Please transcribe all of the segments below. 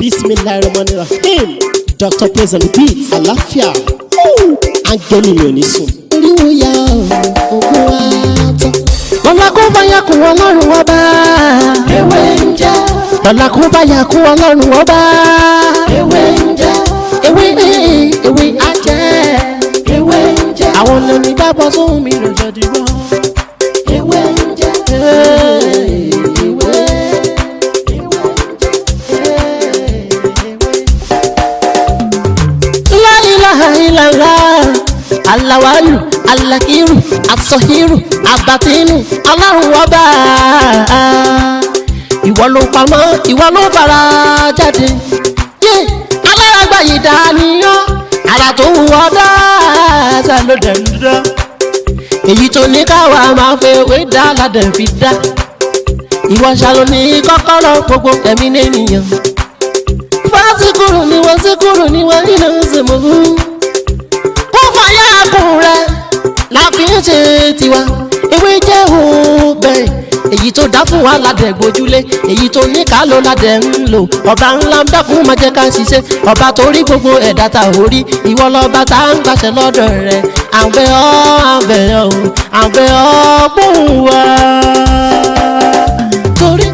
Bismillahir Rahmanir Rahim. Dr. Praise and Beat. Àlàáfíà. Áńgẹ́lì mi ò ní sùn. Oríwo ya ògùn wa tán. Lọ́la kó bá yà kún Ọlọ́run Ọba. Ewé ń jẹ́. Lọ́la kó bá yà kún Ọlọ́run Ọba. Ewé ń jẹ́. Ewé ewé ajẹ́. Ewé ń jẹ́. Àwọn lẹ́ni dábọ̀ sóhun mi rò jọ̀dí wọ́n. Ewé ń jẹ́. Ewé. La ilaha illallah. Alawalu, alakiru, asọhiru, abatinu, Ọlọ́run Ọba. Ìwọ ló pamọ́, ìwọ ló fara jáde. Yé, alárágbá yìí dániyán, ara tó wù ọ́ dáadáa ló dẹ̀ ń dán. Èyí tó ní káwa máa fẹ́ wé dá ládẹ̀ fi dá. Ìwọ ṣàlò ní kọ́kọ́rọ́ gbogbo ẹ̀mí nìyẹn. Fásikúrú ni wọ́n síkúrú ni wọ́n nínú ìsìnkú. Kó fàyà kùn rẹ̀ la fi ń ṣe tiwa. Ewé jẹ́ òun bẹ́ẹ̀. Èyí tó dá fún wa ládẹ̀ gbójúlé. Èyí tó ní ká ló ládẹ̀ ń lò. Ọba ńlá ń dákun máa jẹ́ ká ṣiṣẹ́. Ọba tó rí gbogbo ẹ̀dá ta ò rí. Ìwọ lọ́ba tá ń gbàṣẹ lọ́dọ̀ rẹ̀. À ń bẹ̀ ọ́, à ń bẹ̀ ọ́, à ń bẹ̀ ọ́ gbóhùn wa. Torí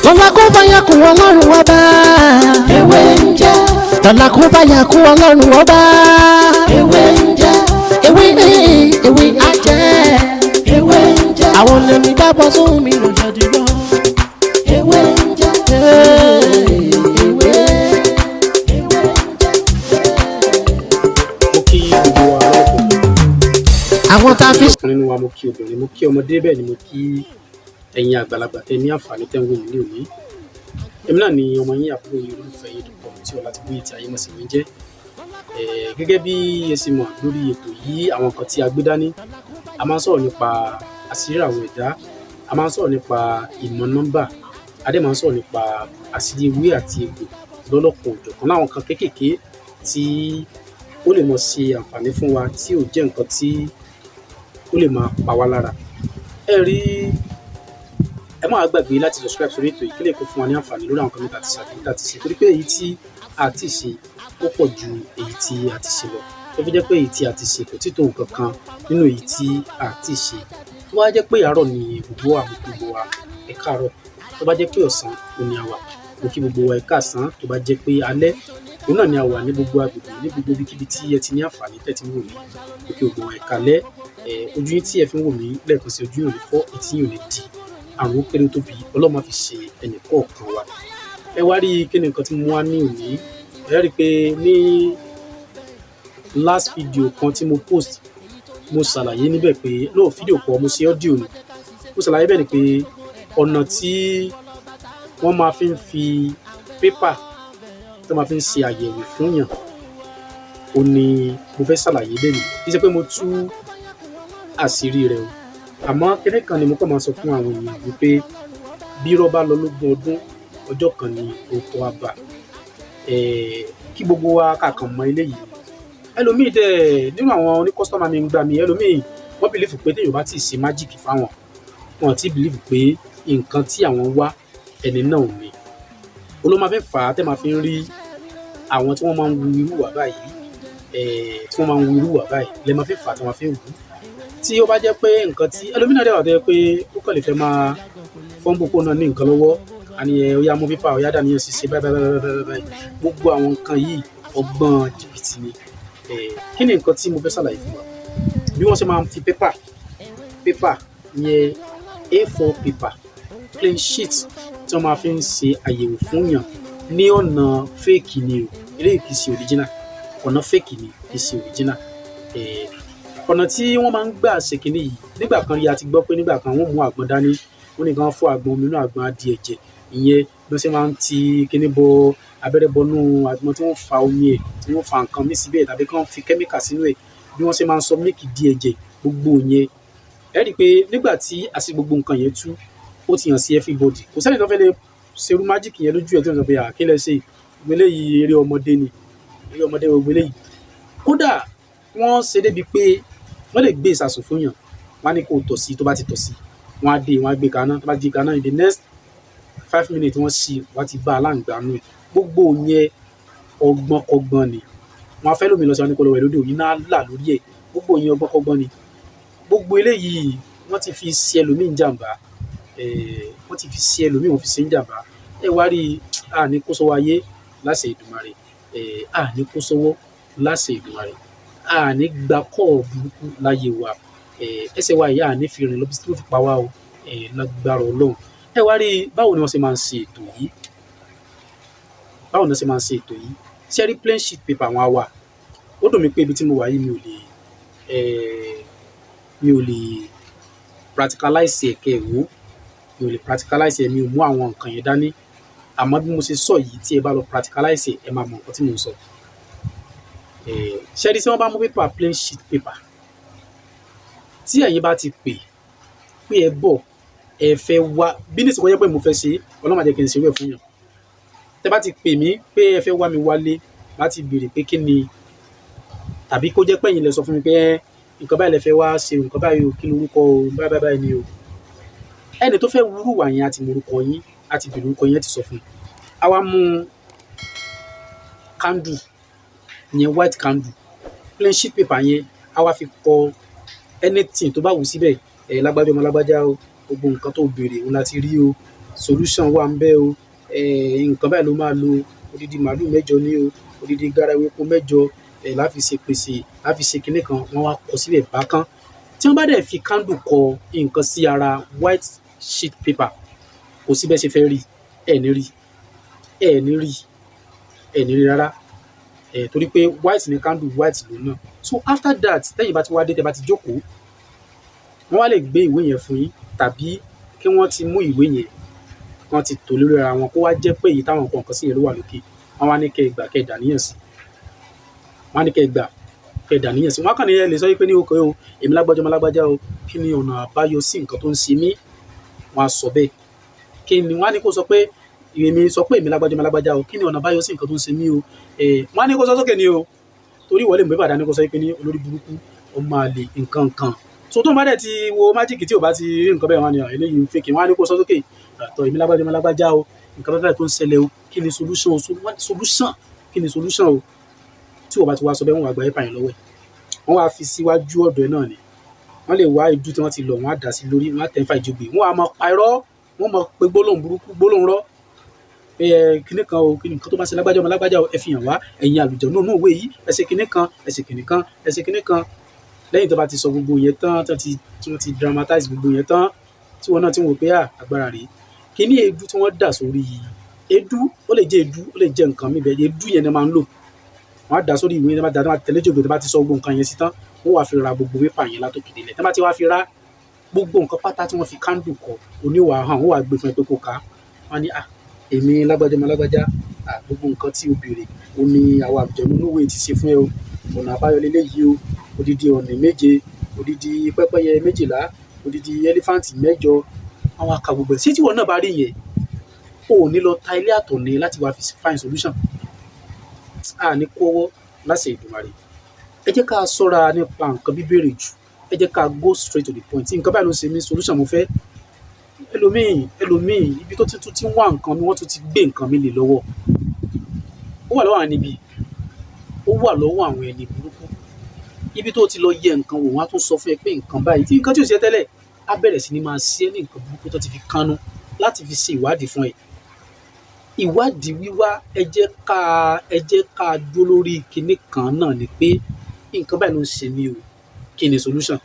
lọ́la kó bá yà kún Ọlọ́run Ọba. Ewé ń jẹ́. Lọ́la kó bá yà kún Ọlọ́run Ọba. Ewé ń jẹ́. Ewé ewé ajẹ́. Ewé ń jẹ́. Àwọn lẹ́ni dábọ̀ sóhun mi rò jọ̀dí lọ. Ewé ń jẹ́. Ewé. Mo kí gbogbo wa lọ́kùnrin. Àwọn tá a fi Ọkùnrin nínú wa, mo kí obìnrin, mo kí ọmọdé, bẹ́ẹ̀ ni mo kí ẹ̀yin àgbàlagbà tẹ́ ní àǹfààní tẹ́ ń wò mí ní òní. Èmi náà ni ọmọ yín, àbúrò yín, olólùfẹ́ yín, Dr. tí Ọlátìbóyè tí ayé mọ̀ sí mi jẹ́. Gẹ́gẹ́ bí ẹ ṣe mọ̀ lórí ètò yìí, àwọn nǹkan tí a gbé dání, a máa ń sọ̀rọ̀ nípa àṣírí àwọn ẹ̀dá, a máa ń sọ̀rọ̀ nípa ìmọ̀ nọ́mbà, a dẹ̀ máa ń sọ̀rọ̀ nípa àṣírí ewé àti egbò lọ́lọ́kan òjọ̀kan, láwọn nǹkan kéékèèké tí ó lè mọ ṣe àǹfààní fún wa, tí ò jẹ́ nǹkan tí ó lè máa pa wá lára. Ẹ rí, ẹ má wá gbàgbé láti subscribe sórí ètò yìí kí lè kó fún wa ní àǹfààní lórí àwọn kan mẹ́ta àti ṣàtìlẹ́yìn tá a ti ṣe, torí pé èyí tí a ti ṣe ó pọ̀ ju èyí tí a ti ṣe lọ, tó fi jẹ́ pé èyí tí a ti ṣe kò tí tó nǹkan kan nínú èyí tí a ti ṣe. Tó bá jẹ́ pé àárọ̀ ni gbogbo wa, mo kí gbogbo wa ẹ káàárọ̀. Tó bá jẹ́ pé ọ̀sán òun ni a wà, mo kí gbogbo wa ẹ káàsán. Tó bá jẹ́ pé alẹ́ òun náà ni a wà, ní gbogbo agbègbè, ní gbogbo ibikíbi tí ẹ ti ní àǹfààní tẹ́ ti ń wò mí, mo kí gbogbo wa ẹ káalẹ́. Ẹ ojú yín tí ẹ fi ń wò mí lẹ́ẹ̀kan sí, ojú yín ò ní fọ́, etí yín ò ní di. Àrùn ó kéré ó tóbi, Ọlọ́run má fi ṣe ẹnì kọ̀ọ̀kan wa. Ẹ wá rí, kí ni nǹkan tí mo wá ní òní? Ẹ rí i pé ní last video kan tí mo post, mo ṣàlàyé níbẹ̀ pé no fídíò kọ́, mo ṣe audio ni. Mo ṣàlàyé bẹ́ẹ̀ ni pé ọ̀nà tí wọ́n máa fi ń fi pépà tó máa fi ń ṣe àyẹ̀wò fún yàn ó ní mo fẹ́ ṣàlàyé lẹ́nu. Kì í ṣe pé mo tú àṣírí rẹ̀ o, àmọ́ kíní kan ni mo kàn máa sọ fún àwọn èèyàn wípé bí irọ́ bá lọ lógún ọdún, ọjọ́ kan ni òótọ́ á bá. Kí gbogbo wa ká kàn mọ eléyìí. Ẹlòmíì dẹ̀ nínú àwọn oní customer mi ń gbà mí, ẹlòmíì wọ́n believe pé téèyàn bá ti ṣe magic fáwọn, wọn ti believe pé nǹkan tí àwọn wá ẹni náà ò ní. Ó ló máa fi ń fà á tẹ́ máa fi ń rí àwọn tí wọ́n máa ń wu irú ìwà báyìí, tí wọ́n máa ń wu irú ìwà báyìí lẹ́ máa fi ń fà á tí wọ́n fi ń wù ú. Tí ó bá jẹ́ pé nǹkan tí ẹlòmíì náà dẹ̀ wà tó jẹ́ pé ó kàn lè fẹ́ máa fọ́nbù kó náà ní nǹkan lọ́wọ́, àní ẹ ó yá mú pépà, ó yá dà níyàn ṣiṣẹ́ báyìí báyìí báyìí báyìí báyìí. Gbogbo àwọn nǹkan yìí, ọgbọ́n jìbìtì ni. Kí ni nǹkan tí mo fẹ́ ṣàlàyé fún wa? Bí wọ́n ṣe máa ń fi pépà yẹn, A4 paper, plain sheet, tí wọ́n máa fi ń ṣe àyẹ̀wò fún yàn ní ọ̀nà fake ni o. Eléyìí kì í ṣe original, ọ̀nà fake ni, kì í ṣe original. Ọ̀nà tí wọ́n máa ń gbà ṣe kinní yìí, nígbà kan rí a ti gbọ́ pé nígbà kan wọ́n mú àgbọn dání, wọ́n ní kí wọ́n fọ́ àgbọn, omi inú àgbọn á di ẹ̀jẹ̀. Ìyẹn bí wọ́n ṣe máa ń ti kinní bọ abẹ́rẹ́ bọnú àgbọn, tí wọ́n fa omi ẹ̀, tí wọ́n fa nǹkan míì síbẹ̀, tàbí kí wọ́n fi kẹ́míkà sínú ẹ̀, bí wọ́n ṣe máa ń sọ mílìkì di ẹ̀jẹ̀, gbogbo yẹn. Ẹ rí i pé nígbà tí àṣírí gbogbo nǹkan yẹn tú, ó ti hàn sí everybody. Kò sẹ́ni tó fẹ́ lè ṣerú magic yẹn lójú ẹ̀ tí wọ́n sọ pé à kí lẹ ṣe gbogbo eléyìí, eré ọmọdé ni, eré ọmọdé gbogbo eléyìí. Kódà wọ́n ṣe débi pé wọ́n lè gbé ìsasùn fún yàn, wọ́n á ní kó tọ̀ sí, tó bá ti tọ̀ sí, wọ́n á dé, wọ́n á gbé kaná. Tó bá ti gbé kaná, in the next 5 minutes wọ́n sí, wọ́n ti bá aláǹgbá nù ẹ̀. Gbogbo yẹn ọgbọ́nkọgbọ́n ni. Wọ́n á fẹ́ lómi lọ sí wọn ní kó lọ wẹ̀ lódò, iná là lórí ẹ̀. Gbogbo yẹn ọgbọ́nkọgbọ́n ni. Gbogbo eléyìí wọ́n ti fi ṣe ẹlòmíì ń jàǹbá, wọ́n ti fi ṣe ẹlòmíì, wọ́n fi ṣe ń jàǹbá. Ẹ wá rí, àní kó sọ́wọ́ ayé láṣẹ Èdùmàrè, àní kó sọ́wọ́ láṣẹ Èdùmàrè, àní gba kọ́ọ̀ burúkú láyé wa, ẹsẹ̀ wa yìí àní fi rìn lọ bí tí ó fi pa wá o, lágbára Ọlọ́run. Ẹ wá rí, báwo ni wọ́n ṣe máa ń ṣe ètò yìí? Báwo ni wọ́n ṣe máa ń ṣe ètò yìí? Ṣé rí plain sheet paper wọn á wà. Ó dùn mí pé ibi tí mo wà yìí, mi ò lè practicalize ẹ̀ kẹ́ ẹ̀ wò. Mi ò lè practicalize ẹ̀, mi ò mú àwọn nǹkan yẹn dání. Àmọ́ bí mo ṣe sọ yìí, tí ẹ bá lọ practicalize ẹ̀, ẹ máa mọ nǹkan tí mò ń sọ. Ṣé rí, tí wọ́n bá mú paper, plain sheet paper, tí ẹ̀yin bá ti pè pé ẹ bọ̀, ẹ fẹ́ wá bí ní ìsìnkú jẹ́ pé mo fẹ́ ṣe, Ọlọ́run má jẹ́ kí n ṣe irú ẹ̀ fún yàn. Tẹ́ bá ti pè mí pé ẹ fẹ́ wá mi wálé láti béèrè pé kí ni, tàbí kó jẹ́ pé ẹ̀yin lẹ sọ fún mi pé nǹkan báyìí lẹ fẹ́ wá ṣe, nǹkan báyìí o, kí lorúkọ o, báyìí báyìí báyìí ni o. Ẹni tó fẹ́ wúrú wà yẹn á ti mọ orúkọ yín, á ti béèrè orúkọ yín, ẹ ti sọ fún un. A wá mú candle yẹn, white candle, plain sheet paper yẹn, a wá fi kọ anything tó bá wù síbẹ̀. Ẹ lágbájá, ọmọ lágbájá o, gbogbo nǹkan tó béèrè òun láti rí o, solution wà ń bẹ o. Nǹkan báyìí ló máa lo odidi màálù 8 ní o, odidi garawa epo 8 láfi ṣe pèsè, láfi ṣe kinní kan. Wọ́n wá kọ síbẹ̀ bákan. Tí wọ́n bá dẹ̀ fi candle kọ nǹkan sí ara white sheet paper, kò sí bẹ́ẹ̀ ṣe fẹ́ rí, ẹ̀ ní rí, ẹ̀ ní rí, ẹ̀ ní rí rárá ẹ̀, torí pé white ní candle, white ló náà. So after that, tẹ́yìn bá ti wá dé, tẹ́ bá ti jókòó, wọ́n wá lè gbé ìwé yẹn fún yín, tàbí kí wọ́n ti mú ìwé yẹn, wọ́n ti tò lórí ara wọn, kó wá jẹ́ pé èyí táwọn nǹkan kan sí yẹn ló wà lókè. Wọ́n wá ní kẹ́ ẹ gbà, kẹ́ ẹ dàníyàn sí. Wọ́n á ní kẹ́ ẹ gbà, kẹ́ ẹ dàníyàn sí. Wọ́n á kàn ní ẹ lè sọ wípé ní okòó o, èmi lágbájá, ọmọ lágbájá o, kí ni ọ̀nà àbáyọ sí nǹkan tó ń ṣe mí? Wọ́n á sọ bẹ́ẹ̀. Kí ni wọ́n á ní kó sọ? Pé èmi sọ pé èmi lágbájá, ọmọ lágbájá o, kí ni ọ̀nà àbáyọ sí nǹkan tó ń ṣe mí o? Wọ́n á ní kó sọ sókè ni o, torí ìwọ lè mú ìbàdàn ní kó sọ pé ní olórí burúkú, ọmọ àlè, nǹkan kan. So tó ń bá dẹ̀ ti wo magic, tí ò bá ti rí nǹkan bẹ́ẹ̀, wọ́n á ní eléyìí ń fake. Wọ́n á ní kó sọ sókè àtọ̀, èmi lágbájá, ọmọ lágbájá o, nǹkan bẹ́ẹ̀ tó ń ṣẹlẹ̀ o, kí ni solution o? Solution, kí ni solution o? Tí wọ́n bá ti wá sọ bẹ́ẹ̀, wọ́n wá gba paper yẹn lọ́wọ́ ẹ̀, wọ́n wá fi síwájú ọ̀dọ̀ ẹ̀ náà ni. Wọ́n lè wá ìdú tí wọ́n ti lọ, wọ́n á dà sí lórí, wọ́n á tẹ̀ ń fa ìjọgbè, wọ́n á máa pa irọ́, wọ́n máa pe gbólóhùn burúkú, gbólóhùn rọ́ pé ẹ kinní kan o, kinní kan tó bá ṣe lágbájá, ọmọ lágbájá o, ẹ fi hàn wá, ẹ̀yin àlùjọ náà náà wé yìí, ẹ ṣe kinní kan, ẹ ṣe kinní kan, ẹ ṣe kinní kan. Lẹ́yìn tó bá ti sọ gbogbo yẹn tán, tí wọ́n ti dramatize gbogbo yẹn tán, tí wọ́n náà ti ń wò pé à agbára rèé, kíní èédú tí wọ́n dà sórí èédú, ó lè jẹ́ èédú, ó lè jẹ́ nǹkan míì bẹ́ẹ̀, èédú yẹn ni wọ́n máa ń lò. Wọ́n á dà sórí ìwé yẹn, bá dà, tó bá tẹ̀lé jògbè, tó bá ti sọ gbogbo nǹkan yẹn sí tán, wọ́n wá fi ra gbogbo pépà yẹn látòkè délẹ̀. Tó bá ti wá fi ra gbogbo nǹkan pátá tí wọ́n fi candle kọ oníwà hàn, wọ́n wá gbé fún ẹ pé kó ká. Wọ́n á ní, à èmi lágbájá, ọmọ lágbájá, à gbogbo nǹkan tí o béèrè ó ní àwọn àlùjọ̀nnú inú ìwé ti ṣe fún ẹ o. Ọ̀nà àbáyọ leléyìí o, odidi ọ̀nì 7, odidi pẹ́pẹ́yẹ 12, odidi elephant 8. Wọ́n wá ka gbogbo ẹ̀. Ṣé tí ìwọ náà bá rí yẹn, o ò ní lọ ta ilé àtọ̀nà láti wá fi find solution? A ní kó ọwọ́ láṣẹ Èdùmàrè. Ẹ jẹ́ ká ṣọ́ra nípa nǹkan bíbèrè jù. Ẹ jẹ́ ká go straight to the point. Nǹkan báyìí ló ń ṣe mí, solution mo fẹ́. Ẹlòmíì, ibi tó ti tún ti ń wá nǹkan mi, wọ́n tún ti gbé nǹkan mi lè lọ́wọ́. Ó wà lọ́wọ́ àwọn níbi, ó wà lọ́wọ́ àwọn ẹni burúkú. Ibi tó ti lọ yẹ nǹkan wò, wọ́n á tún sọ fún ẹ pé nǹkan báyìí tí nǹkan tí ò ṣe tẹ́lẹ̀ á bẹ̀rẹ̀ sí ní máa ṣe é ní nǹkan burúkú tó ti fi kánú láti fi ṣe ìwádìí fún ẹ. Ìwádìí wíwá, ẹ jẹ́ ká dúró lórí kinní kan náà ni pé nǹkan báyìí ló ń ṣe mí o, kí ni solution?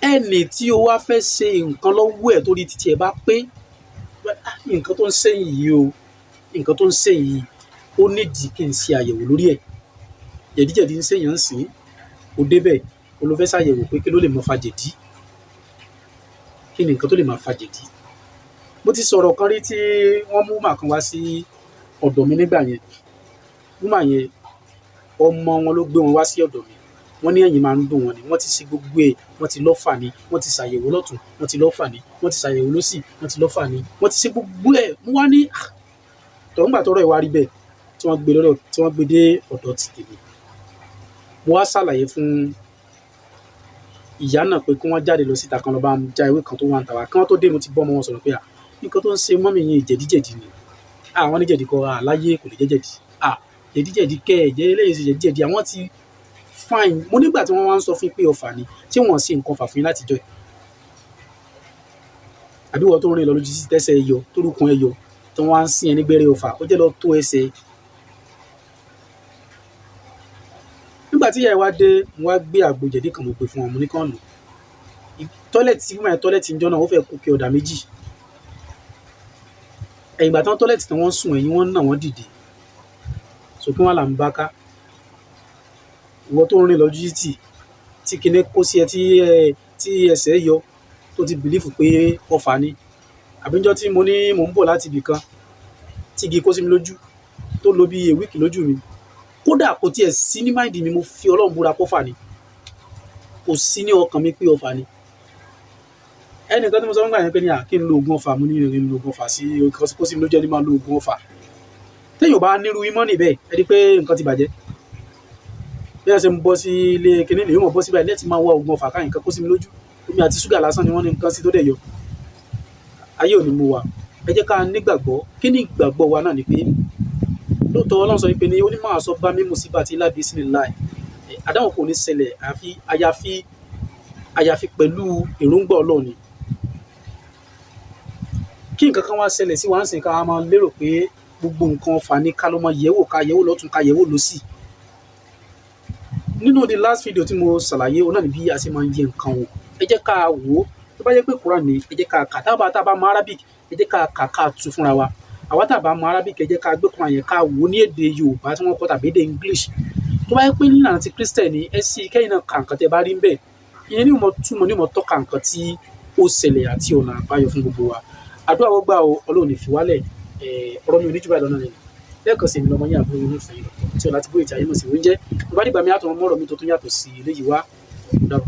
Ẹni tí o wá fẹ́ ṣe nǹkan lọ́wọ́ ẹ̀, torí títí ẹ bá pé nǹkan tó ń ṣe yìí o, nǹkan tó ń ṣe yìí, ó nídìí kí n ṣe àyẹ̀wò lórí ẹ̀. Jẹ̀díjẹ̀dí ń ṣèyàn sìn, o débẹ̀, o lọ fẹ́ ṣàyẹ̀wò pé kí ló lè máa fa jẹ̀dí, kí ni nǹkan tó lè máa fa jẹ̀dí. Mo ti sọ̀rọ̀ kan rí tí wọ́n mú woman kan wá sí ọ̀dọ̀ mi nígbà yẹn. Woman yẹn, ọmọ wọn ló gbé wọn wá sí ọ̀dọ̀ mi. Wọ́n ní ẹ̀yìn máa ń dùn wọ́n ni. Wọ́n ti ṣe gbogbo ẹ̀, wọ́n ti lọ́fà ni, wọ́n ti ṣàyẹ̀wò lọ́tùn, wọ́n ti lọ́fà ni, wọ́n ti ṣàyẹ̀wò lósì, wọ́n ti lọ́fà ni, wọ́n ti ṣe gbogbo ẹ̀. Mo wá ní tọ̀ nígbà tọ́rọ̀ ẹ̀ wá rí bẹ́ẹ̀, tí wọ́n gbé lọ́dọ̀, tí wọ́n gbé dé ọ̀dọ̀ ti tèmi, mo wá ṣàlàyé fún ìyá náà pé kí wọ́n jáde lọ síta, kan lọ bá ń já ewé kan tó wà ń tà wá. Kí wọ́n tó dé, mo ti bọ́ ọmọ wọn sọ̀rọ̀ pé à Nǹkan tó ń ṣe mọ́mì yẹn jẹ̀díjẹ̀dí ni. Àwọn ní jẹ̀dí kọ́, àláyé kò lè jẹ́ jẹ̀dí. Jẹ̀díjẹ̀dí kẹ́ ẹ̀ jẹ́ eléyìí ṣe jẹ̀díjẹ̀dí. Àwọn ti fine. Mo nígbà tí wọ́n wá ń sọ fún pé ọfà ni, tí wọ́n ṣe nǹkan fà fún yín láti jọ ẹ̀. Àbí wọ́n tó ń rìn lọ lójú títí tẹ́sẹ̀ yọ, tó rúkun ẹ yọ, tí wọ́n wá ń sín ẹ ní gbẹ́rẹ́ ọfà, ó jẹ́ lọ tó ẹsẹ̀. Nígbà tí ìyá ẹ wá dé, mo wá gbé àgbo jẹ̀dí kan mo pè fún wọn, mo ní kán lò. Tọ́lẹ̀tì, woman yẹn tọ́lẹ̀tì ńjọ́ náà, ó fẹ́ kó ke ọ̀dà méjì. Ẹ̀yìn ìgbà tán tọ́lẹ̀tì tí wọ́n sùn, ẹ̀yìn wọ́n nà wọ́n dìde. So kí wọ́n là ń bá ká. Ìwọ tó ń rìn lọ lójú títì, tí kinní kó sí ẹ, tí ẹsẹ̀ yọ, tó ti bìlífù pé ọfà ni. Àbí ńjọ́ tí mo ní mò ń bọ̀ láti ibì kan, tí igi kó sí mi lójú, tó lo bí a week lójú mi. Kódà kò tiẹ̀ sí ní mind mi, mo fi Ọlọ́run búra pọ́fà ni. Kò sí ní ọkàn mi pé ọfà ni. Ẹnìkan tí mo sọ fún gbà yẹn pé ní à kí n lo oògùn ọfà, mo ní kí n lo oògùn ọfà sí kó sí mi lójú ẹni máa lo oògùn ọfà. Téèyàn ò bá nírú ìmọ̀nì bẹ́ẹ̀, ẹ rí pé nǹkan ti bàjẹ́. Bí wọ́n ṣe ń bọ́ sí ilé kinní lèyìn mọ̀ bọ́ síbẹ̀ lẹ́tì máa wá oògùn ọfà káyìn nǹkan kó sí mi lójú. Omi àti ṣúgà lásán ni wọ́n ní nǹkan sí tó dẹ̀ yọ. Ayé ò ní mú wa. Ẹ jẹ́ ká nígbàgbọ́. Kí ni ìgbàgbọ́ wa náà ni pé lóòótọ́ Ọlọ́run sọ wípé ní ó ní máa sọ bá mímú síbà tí lábí sí ni láì. Àdáhùn kò ní ṣẹlẹ̀ àfi àyàfi pẹ̀lú èròǹgbà Ọlọ́run ni. Kí nǹkan kan wá ṣẹlẹ̀ sí wa ń sìn ká máa lérò pé gbogbo nǹkan ọfà ni ká ló máa yẹ̀wò, ká yẹ̀wò lọ́tún, ká yẹ̀wò lósì. Nínú the last video tí mo ṣàlàyé, òun náà ni bí a ṣe máa ń yẹ nǹkan wò. Ẹ jẹ́ ká wò ó. Tó bá jẹ́ pé Quran ni, ẹ jẹ́ ká kà. Tá bá mọ Arabic, ẹ jẹ́ ká kà ká tú fúnra wa. Àwa tá bá mọ Arabic, ẹ jẹ́ ká gbé Quran yẹn ká wò ó ní èdè Yorùbá tí wọ́n kọ tàbí èdè English. Tó bá jẹ́ pé nílànà ti Christian ni, ẹ sì kẹ́yìn náà ka nǹkan tí ẹ bá rí ń bẹ̀. Ìyẹn ni ó mọ túmọ̀, ní ó mọ tọ́ka nǹkan tí ó ṣẹlẹ̀ àti ọ̀nà àbáyọ fún gbogbo wa. Àdúrà wọ́n gbà o, Ọlọ́run ní fi wálẹ̀. Ọ̀rọ̀ mi ò ní jù báyìí lọ náà nìyẹn. Lẹ́ẹ̀kan sí, èmi lọmọ yín, àbúrò yín, olólùfẹ́ yín, tí ọ̀la ti bóyè tí ayé mọ̀ sí oúnjẹ. Tó bá dìgbà mi àtọ̀ mọ́rọ̀ mi tó tún yàtọ̀ sí eléyìí wá. Ó dàbọ̀.